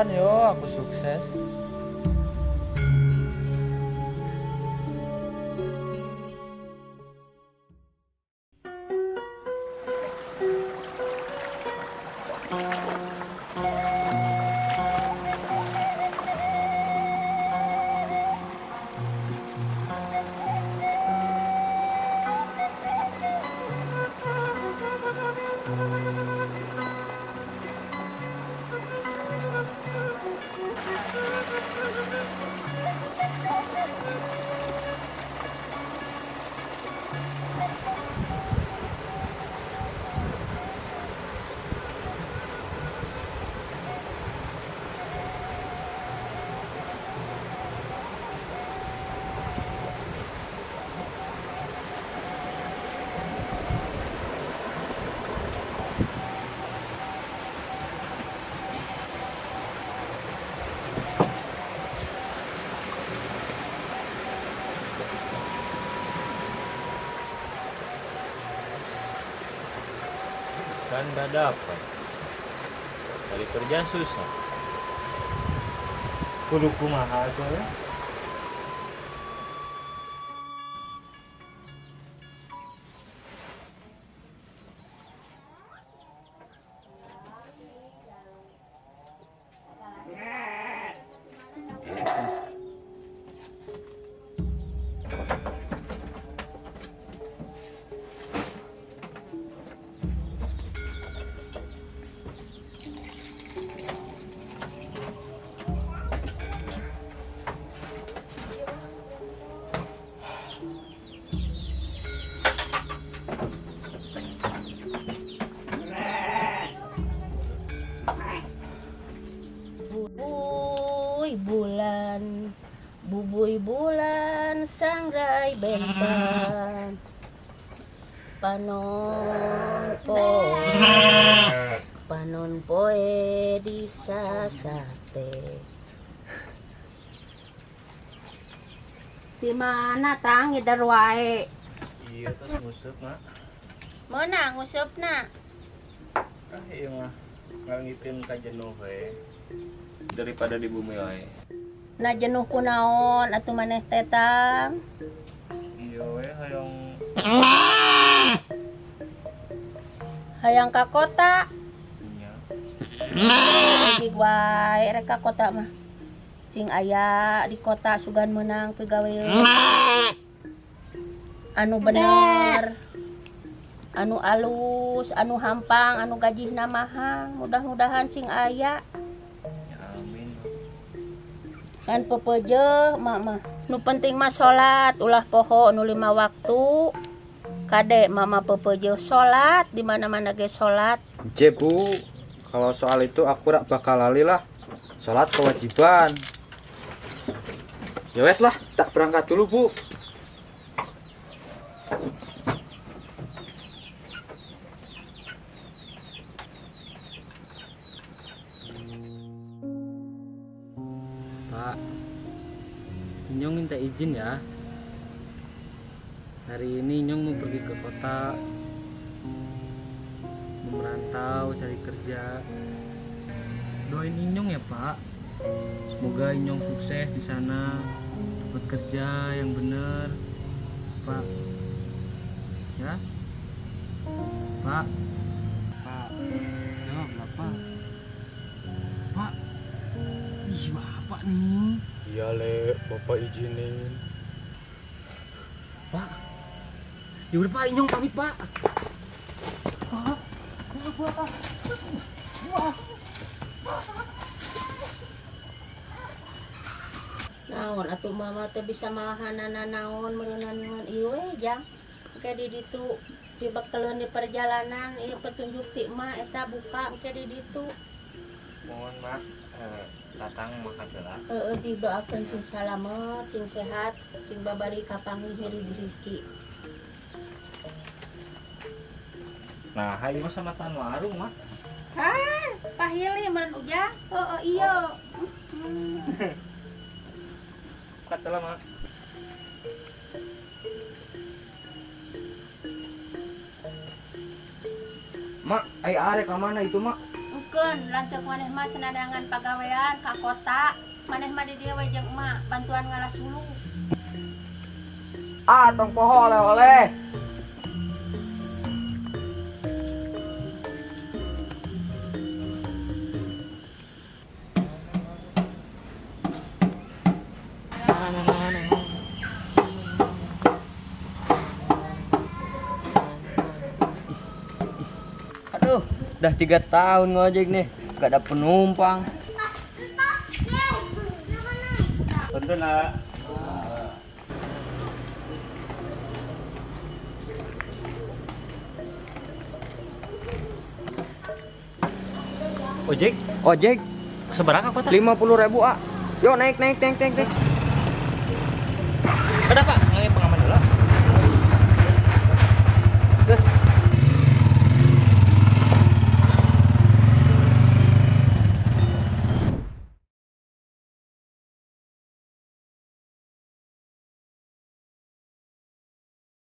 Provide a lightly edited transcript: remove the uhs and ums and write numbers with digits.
Kapan yo aku sukses? Kan nggak dapat. Cari kerja susah. Kudu kumaha tuh ya? Bubuy bulan, bubuy bulan sangrai bentang. Panon poe, panon poe disasate. Di mana Tang ngider wae? Iya, terus nguseup, Mak. Meunang nguseupna? Ah, iya mah. Ngalengitkeun ka jenuh we. Daripada di bumi wae. Na jenuh kunaon atuh maneh teh, Tang? Iya we hayang. Hayang ka kota. Nya. Cik wae rek ka kota mah. Cing aya di kota sugan meunang pigawe. Anu bener. Anu alus, anu hampang, anu gajihna mahang. Mudah-mudahan cing aya. Ya, amin. Kan pepeje mak mah. Nu penting mah salat, ulah poho nu 5 waktu. Kade mama pepeje salat di mana-mana ge salat. J, Bu, kalau soal itu aku rak bakal lali lah. Salat kewajiban. Ya wes lah, tak berangkat dulu, Bu. Pak, Inyong minta izin ya. Hari ini Inyong mau pergi ke kota, mau merantau, cari kerja. Doain Inyong ya, Pak. Semoga Inyong sukses di sana, dapat kerja yang bener, Pak. Ya, Pak. Pak, jawab lah, Pak. Pak, ih bapak nih. Iya, Le, Bapak izinin. Pak, ya udah Pak, Inyong pamit Pak. Pak, Pak, Pak. Naon atuh mama teh bisa mahanana naon meureunan ngan ieu we jang. Engke di ditu dibekeleun di perjalanan ieu petunjuk ti emak eta buka engke di ditu. Mohon Mak, datang makan heula. Heeh, didoakeun sing salamet, sing sehat, sing babari kapanggih rezeki. Nah, hayu mah samatan warung, Mak. Kan, pahili meureun ujang. Heeh, iya. Kata lah, Mak. Mak, ai arek ka mana itu, Mak? Keun lanceuk maneh mah cenah neangan pagawean ka kota. Maneh mah di dieu we jeung emak bantuan ngalas hulu. Ah, tong poho oleh-oleh. Aduh, udah 3 tahun ngojek nih, gak ada penumpang. Tentu nak. Ojek, Ojek seberapa kota? 50.000 ah. Yo naik naik naik naik naik. Ada pak.